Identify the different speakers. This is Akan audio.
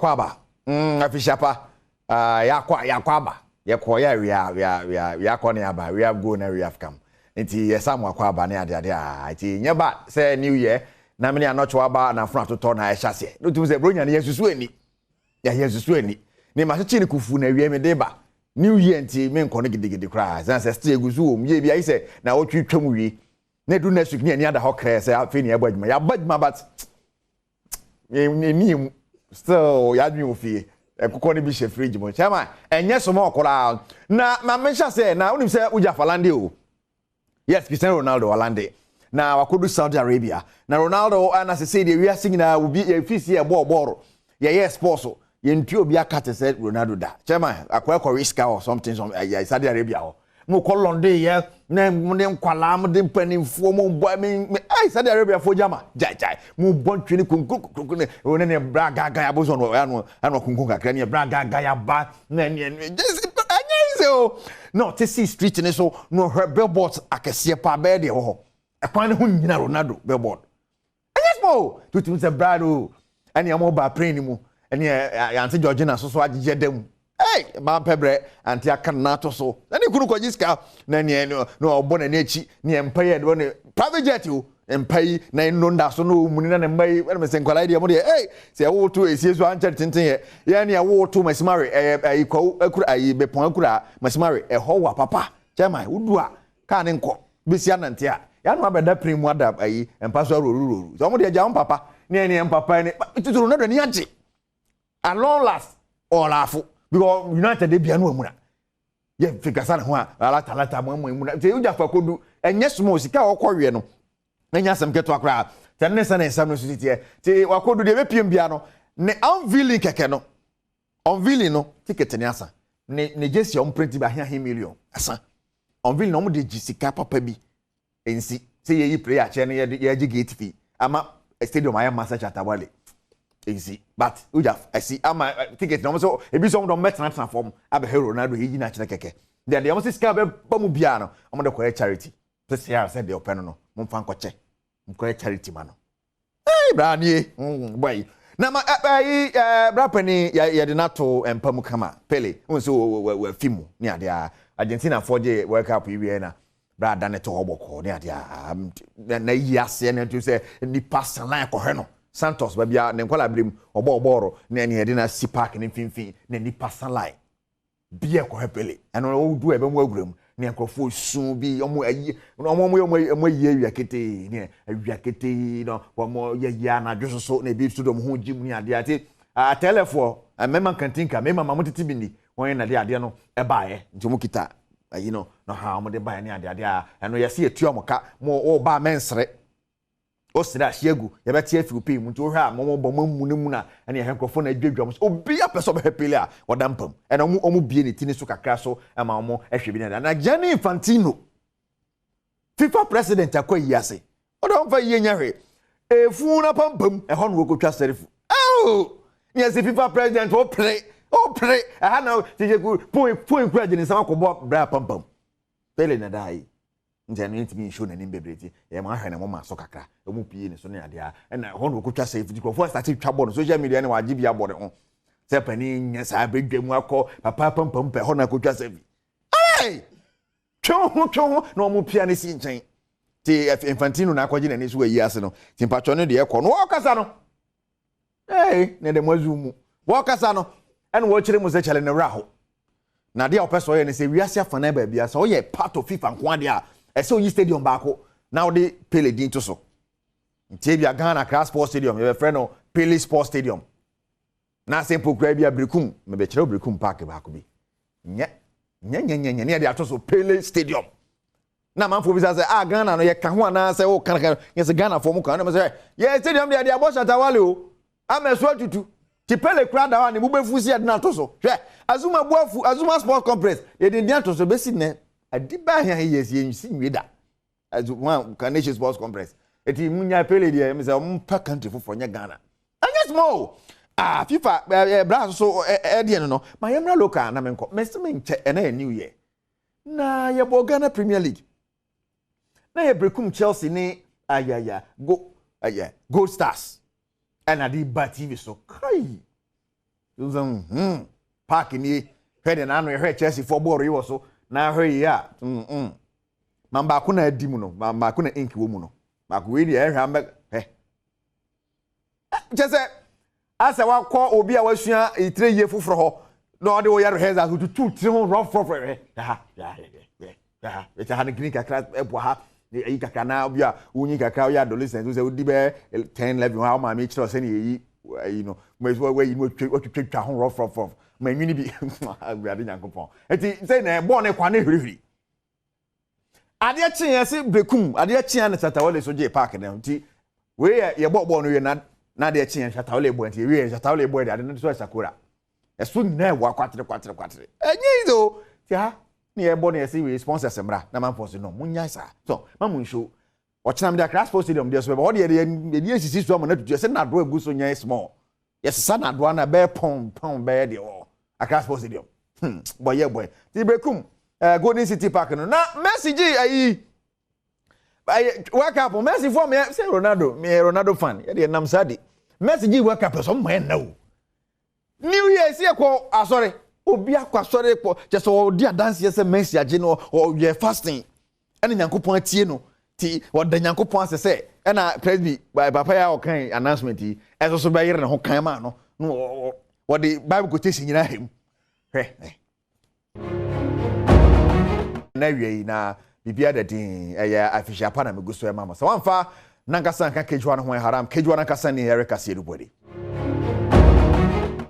Speaker 1: Akɔ aba. Afehyia pa. Yɛakɔ yɛakɔ aba. Yɛkɔ yɛ we are we are we are we akɔ ne aba. We have go na we have come. Nti yɛsa mo akɔ aba ne ade ade a. Nti nyɛ ba sɛ new year na mene anɔkye aba na afro atotɔ na ɛhyɛ aseɛ. No tum sɛ bronya no yɛsusu ani. Yɛsusu ani. Ne ma kyekyere kufu na awie me de ba. New year nti me nkɔ no gidigidi koraa. Sɛ sɛ still egu so wɔ mu. Yɛ bi ayi sɛ na wɔtwe twam wie. Na edu next week ne ani ada hɔ krɛ sɛ afei ne ɛbɔ adwuma. Yɛabɔ adwuma, but yɛni mu still yɛadwene wɔ fie. Nkokɔ no bi hyɛ fridge mu. Chairman, ɛnyɛ sɔmɔ koraa na ma menhyɛ sɛ na wonim sɛ wogya falande o. Yes, Cristiano Ronaldo walande na wakɔdu Saudi Arabia. Na Ronaldo ana sɛ deɛ wiase nyinaa obi yɛfi si yɛbɔɔ bɔɔlo, yɛyɛ sports, yɛntua obi aka te sɛ Ronaldo da. Chairman, akɔ ɛkɔ sika or something some ɛyɛ Saudi Arabia hɔ mo kɔ London yɛ na mo de nkwalaa, mo de mpanimfoɔ mo bɔ mi ɛy Saudi Arabia fo gyama gyaegyae mo bɔ ntwene kunkun kunkun ne wɔn ne bra gaga ya bosom no ɛno ɛno kunkun kakra ne bra gaga ya ba na ne ɛnyɛ sɛ o na ɔte si street ne so na ɔhwɛ billboards akɛseɛ paa bɛyɛ deɛ ɛwɔ hɔ ɛkwan ne ho nyina Ronaldo billboard. Ɛnyɛ small tutum sɛ brad o ɛne ɛmo ba plane mu ɛne yante Georgina so so agyegye dam. Hey, maa mpɛ brɛ ante aka no n'ato so na ne kunu kɔgye sika na neɛ na ɔbɔ n'ani akyi ne mpa yi ɛde ne private jet o mpa yi na nnɔ nda so na ɔmuni na ne mma yi ɛna sɛ nkwadaa yi deɛ mo deɛ, hey, sɛ ɛwoto esie so ankyɛ tenten yɛ yɛn ne ɛwoto masimare ɛyɛ ɛyi kwawu akura ayi bepɔn akura masimare ɛhɔ wɔ papa. Chairman, wodu a kaa ne nkɔ besi anante a yɛn abɛda pere mu ada ayi mpa so awurawura sɛ ɔmo deɛ gya wɔn papa ne ɛne mpapa ne tutu no ni agye. At long last ɔlaafo because United de bia no amuna yɛ fikasa ne ho a alata alata mo amu amuna nti wogya fa kodu. Ɛnyɛ small sika a ɔkɔ wie no, ɛnyɛ asɛm ketewa koraa. Sɛ ne nsa ne nsɛm no so titiɛ nti wakodu deɛ ɛbɛpiem bia no ne unveiling kɛkɛ no, unveiling no ticket ne asa ne jersey a ɔmo print bi aheahe million asa. Unveiling na ɔmo de gye sika papa bi nsi sɛ yɛyi player kyɛ no, yɛde yɛgye gate fee ama stadium ayɛ masa chatawale nsi, but wogya ɛsi ama ticket na ɔmo sɛ ebi sɛ ɔmo de ɔmo bɛtenatena fam abɛhwɛ Ronaldo yi gyina kyerɛ kɛkɛ deɛ ɔmo sɛ sika bɛba mu biara no, ɔmo de kɔyɛ charity sɛ sɛ sɛ deɛ ɔpɛ no mo nfa nkɔkyɛ nkɔyɛ charity ma no. Ɛy bra nie boy na ma ɛyi bra panin yɛ yɛde n'ato mpa mu kama. Pele n so wɔ wɔ fi mu ne adeɛ a Argentina fɔ gye World Cup yi wie na bra da ne to hɔ bɔkɔɔ ne adeɛ a na yi aseɛ na nto sɛ nipa salan kɔhwɛ no Santos baabi a ne nkɔla abiri mu ɔbɔ bɔɔlo na ɛne yɛde na si park ne mfimfini na nipa salan bia kɔhwɛ Pele. Ɛno ɔdu a ɛbɛmu awura mu ne nkurɔfoɔ sun bi ɔmo ayi ɔmo ɔmo yɛ ɔmo ayi awia ketee ne awia ketee na ɔmo yɛ yie anadwo soso na ebi nso de ɔmo ho gyi mu ne adeɛ ate atɛlɛfoɔ mmarima nkantinka mmarima ma mo tete bi ni wɔn yɛ nade adeɛ no ɛbaeɛ nti ɔmo kita ayi no na ha ɔmo de baeɛ ne adeɛ adeɛ a ɛno yɛsi etua ɔmo ka mo ɔba mɛnsere osiri ahyɛ agu yɛbɛte afi opii mu. Nti wohwɛ a mo bɔ mo mu ne mu na ɛne ɛhɛ nkurɔfoɔ na adwadwa mo so obi apɛ sɛ ɔbɛhwɛ Pele a ɔda mpam ɛna ɔmo bie ne ti ne so kakra so ɛma ɔmo ɛhwɛ bi. Na Gianni Infantino, FIFA president, akɔ yi ase ɔde ɔmfa yie nya hwee efu na pampam ɛhɔ na wɔkɔtwa sɛrifu ɛo ne yɛsɛ FIFA president ɔpere ɔpere ɛha na tete ku pon pon kura gye ne nsam akɔbɔ brɛ pampam Pele na daa yi. Nti ɛno yɛntumi nhyɛ n'anim bebree ti yɛ ma ahwɛ ne moma so kakra ɔmu pie ne so ne adeɛ a ɛna ɛhɔ na wɔkɔtwa sɛ fiti nkurɔfoɔ asate twa bɔ no social media ne wagye bi abɔ ne ho sɛ panin nyɛ saa bɛdwa mu akɔ papa pampam pɛ hɔ na akɔtwa sɛ bi ɛy twe ho twe ho na ɔmo pia ne si nkyɛn ti Infantino na akɔgye n'ani so wɔ yi ase no. Ti mpatwɔ no deɛ ɛkɔ no wɔkasa no ɛy na ɛdɛm azu mu wɔkasa no ɛna wɔkyerɛ mu sɛ kyɛlɛ ne wura ho na adeɛ a ɔpɛ sɛ ɔyɛ no sɛ wiase afanan baabi a sɛ ɔyɛ part of FIFA nko adeɛ a ɛsɛ oyi stadium baako na ɔde Pele din to so. Nti ebi a Ghana Accra Sports Stadium yɛbɛfrɛ no Pele Sports Stadium na asɛ mpo kura bi a Birikum mebɛkyerɛ Birikum park baako bi nyɛ nyɛ nyɛ nyɛ nyɛ ne yɛde ato so Pele Stadium. Na amanfoɔ bisa sɛ, ah, Ghana no yɛka ho anaasɛ wo kan kan yɛ sɛ Ghana foɔ mu kan na mo sɛ yɛ stadium deɛ yɛde abɔ Shatawale o ama ɛso atutu ti Pele kura da hɔ a ne mu bɛfu si yɛde no ato so. Hwɛ Azuma Buafu Azuma Sports Complex yɛde din ato so bɛsi nnɛ adi ba ahia yɛ si yɛnsi nwie da Azuma Carnation Sports Complex. Eti mu nya Pele deɛ ɛmi sɛ ɔmo mpa country foforɔ nyɛ Ghana ɛnyɛ small. Ah, FIFA ɛ ɛ bra so ɛ ɛdeɛ no ma yɛn mra local na mi nkɔ mɛsi mi nkyɛ. Ɛnɛ yɛ new year na yɛbɔ Ghana Premier League na yɛ Brekum Chelsea ne ayaya go ɛyɛ Gold Stars ɛna de ba TV so kai. Park nie, hwɛ deɛ n'ano yɛhwɛ Chelsea foɔ bɔɔlo yi wɔ so na ahwɛ yie a Ma baako na adi mu no, ma baako na ink wɔ mu no. Baako wei deɛ ɛhwɛ ambɛ hwɛ. Kyɛ sɛ asɛ wakɔ obi a wasua etire yie foforɔ hɔ na ɔde wɔyɛ rehearsal so tutu tiri ho rɔfrɔfrɔ hwɛ ha hwɛ hwɛ hwɛ ha hwɛ ha no green kakra ɛboa ha ayi kakra na obi a wonyi kakra woyɛ adolescent sɛ wodi bɛyɛ 10 11 hɔ a wo maame kyerɛ sɛnea yɛyi ayi no wayi no watwitwa twa ho rɔfrɔfrɔf ma nwini bi awurade nyankopɔn nti sɛ na ɛbɔɔ ne kwa ne hwirihwiri adeɛ kyeeɛ se brekum adeɛ kyeeɛ na shatawale so gyee park no nti wei yɛ yɛbɔ bɔɔl no wie na na adeɛ kyeeɛ shatawale bɔ nti yɛwie shatawale bɔ de ade no so ɛsakora ɛso nyinaa ɛwɔ akwatere kwatere kwatere ɛnyɛ yi o ti ha ne yɛbɔ no yɛse wei sponsors mmra na manfoɔ so no monyae saa so ma mo nsuo ɔkyena mede Accra Sports Stadium deɛ so bɛbɔ hɔ deɛ yɛde asisi so ama no atutu ɛsɛ nadoa agu so nyɛ small yɛsesa nadoa no ɛbɛyɛ pɔn pɔn bɛyɛ deɛ wɔ Accra Sports Stadium bɔyɛ bɔyɛ ti brekum Golden City Park no na Messi gye ayi ɛyɛ World Cup Messi fɔ mɛ sɛ Ronaldo mɛ Ronaldo fan yɛde nam saa di Messi gye World Cup sɛ ɔmo yɛ nna o New Year si ɛkɔ asɔre obi akɔ asɔre kɔ kyɛ sɛ ɔdi adanseɛ sɛ Messi agye no ɔyɛ fasting ɛna Nyankopɔn atie no ti ɔda Nyankopɔn ase sɛ ɛna presby papa yi a ɔkan announcement yi ɛso so bɛyere ne ho kan maa no no wɔde Bible quotation nyinaa hem hwɛ na awie yi na biribiara da din ɛyɛ afihyiapa na megu so ɛma mo sɛ wamfa nankasa nka kejuwa no ho haram kejuwa nankasa ni Eric Asiedu Boadi.